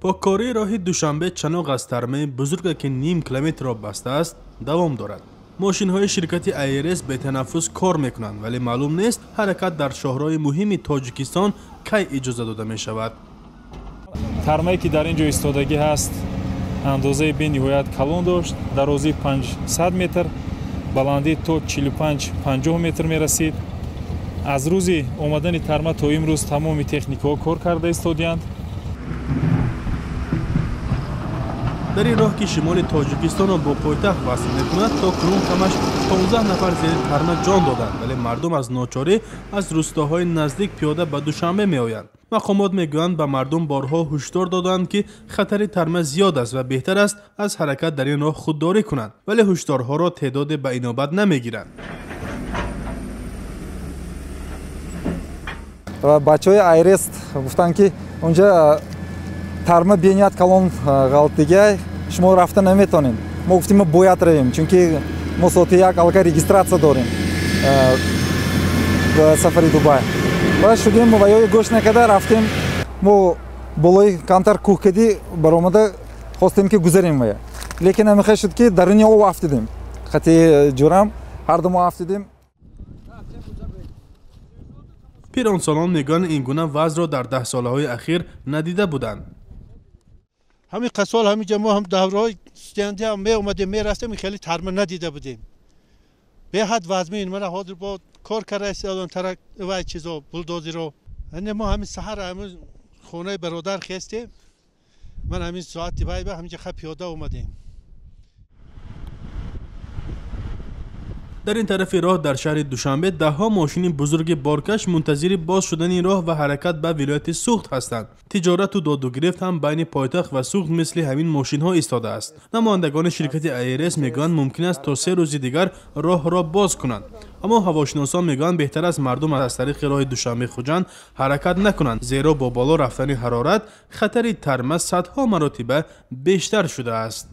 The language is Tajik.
Поккории роҳи Душанбе Чаноқ аз тармаи бузурге, ки ним километрро бастааст, давом дорад. Мошинҳои ширкати АРС бетанаффус кор мекунанд, вале маълум нест, ҳаракат дар шоҳроҳи муҳими Тоҷикистон кай иҷоза дода мешавад. Тармае, ки дар ин ҷо истодагӣ ҳаст, андозаи бениҳоят калон дошт, дарозии 500 метр, баландӣ то 45-50 метр мерасид. Аз рӯзи омадани тарма то имрӯз тамоми техникаҳо кор карда истодиянд. Дар ин роҳ, ки шимоли Тоҷикистонро бо пойтахт васл мекунад, то кунун камаш 15 нафар зери тарма ҷон доданд, вале мардум аз ночорӣ аз рӯстоҳои наздик пиёда ба Душанбе меоянд. Мақомот мегӯянд, ба мардум борҳо ҳушдор доданд, ки хатари тарма зиёд аст ва беҳтар аст аз ҳаракат дар ин роҳ худдорӣ кунанд, вале ҳушдорҳоро теъдоде ба инобат намегиранд. Бачаҳои Айрест гуфтанд, ки унҷа тарма бениҳоят калон ғалтдигай, шумо рафта наметонед. Мо гуфтем, мо бояд равем, чунки мо соати 1 аллакай регистрация дорем ба сафари Дубай. Ва шудем ва ё гӯш накарда рафтем. Мо болои камтар кӯҳ кади баромада хостем, ки гузарем вая, лекин ҳамихел шуд, ки даруни об афтидем. Хати ҷурам ҳарду мо афтидем. Пиронсолон мегӯянд, ин гуна вазъро дар даҳсолаҳои ахир надида буданд. Ҳамин қасол ҳаминҷа мо ҳам давраҳои студентӣ ҳам меомадем, мерафтем, хеле тарма надида будем. Беҳад вазмин. Мана ҳозир бо кор карда истодан тарак вай чизо булдозиро. Ане мо ҳамин саҳар ҳамин хонаи бародар хестем. Ман ҳамин соати вай ба ҳаминҷа ха пиёда омадем. Дар ин тарафи роҳ дар шаҳри Душанбе даҳҳо мошини бузурги боркаш мунтазири боз шудани роҳ ва ҳаракат ба вилояти Суғд ҳастанд. Тиҷорату додугирифт ҳам байни пойтахт ва Суғд мисли ҳамин мошинҳо истодааст. Намояндагони ширкати АРС мегӯянд, мумкин аст то 3 рӯзи дигар роҳро боз кунанд. Аммо ҳавошиносон мегӯянд, беҳтар аст мардум аз тариқи роҳи Душанбе-Хуҷанд ҳаракат накунанд, зеро бо боло рафтани ҳарорат хатари тарма садҳо маротиба бештар шудааст.